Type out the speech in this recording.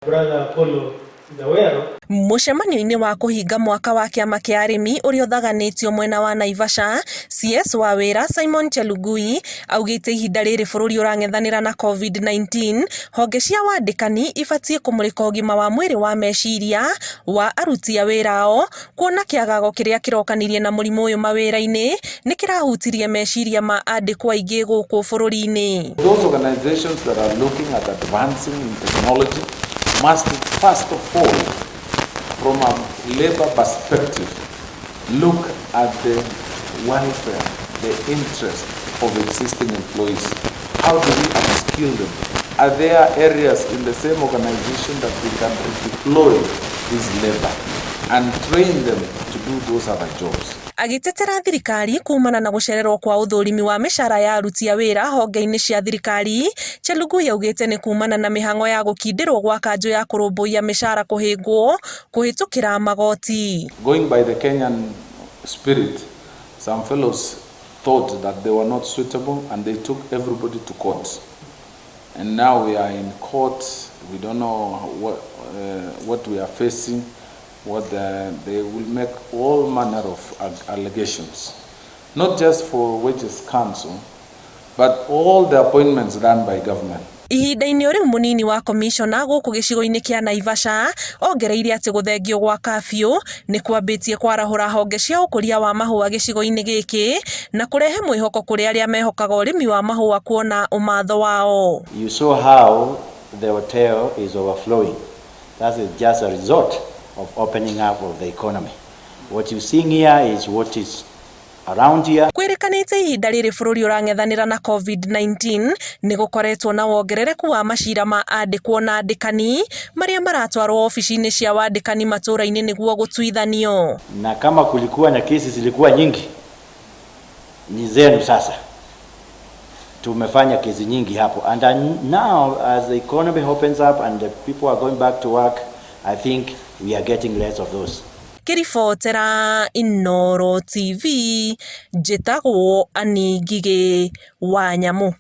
Brother Apollo is aware of. Mũcemanio-inĩ wa kũhinga mwaka wa kĩama kĩa arĩmi ũrĩa ũthaganĩtio mwena wa Naivasha, CS wa wĩra Simon Chelugui augĩte ihinda rĩrĩ bũrũri ũrang'ethanĩra na Covid-19, honge cia wandĩkani ibatiĩ kũmũrĩka ũgima wa mwĩrĩ wa meciria wa aruti a wĩra ao kuona kĩagago kĩrĩa kĩrokanirie na mũrimũ ũyũ mawĩra-inĩ nĩ kĩrahutirie meciria ma andĩkwo aingĩ gũkũ bũrũri-inĩ. Those organizations that are looking at advancing in technology must first of all, from a labor perspective, look at the welfare, the interest of existing employees. How do we upskill them? Are there areas in the same organization that we can redeploy this labor and train them to do those other jobs? Agĩtetera thirikari kumana na gũcererwo kwa ũthũrimi wa mĩcara ya aruti a wĩra honge-inĩ cia thirikari, Chelugui augĩte nĩ kumana na mĩhang'o ya gũkindĩrwo gwa kanjũ ya kũrũmbũiya mĩcara kũhĩngwo kũhĩtũkĩra magoti. Going by the Kenyan spirit, some fellows thought that they were not suitable and they took everybody to court. And now we are in court, we don't know what we are facing, they will make all manner of allegations, not just for Wages Council, but all the appointments done by government. Ihinda-inĩ o rĩu mũnini wa komishona gũkũ gĩcigo-inĩ kĩa Naivasha ongereire atĩ gũthengio gwa kabiũ nĩ kwambĩtie kwarahũra honge cia ũkũria wa mahũa gĩcigo-inĩ gĩkĩ na kũrehe mwĩhoko kũrĩ arĩa mehokaga ũrĩmi wa mahũa kuona ũmatho wao. You saw how the hotel is overflowing. That is just a result of opening up of the economy. What you're seeing here is what is around here. Kwĩrĩkanĩte ihinda rĩrĩ bũrũri ũrang'ethanĩra na Covid-19 nĩ gũkoretwo na wongerereku wa macira ma andĩkwo na andĩkani marĩa maratwarwo obici-inĩ cia wandĩkani matũra-inĩ nĩguo gũtuithanio. Na kama kulikuwa na kesi zilikuwa nyingi, ni zenu sasa. Tumefanya kesi nyingi hapo, and now as the economy opens up and the people are going back to work, I think we are getting less of those. Ngĩribotera Inooro TV, njĩtagwo Annie Ngigĩ wa Nyamũ.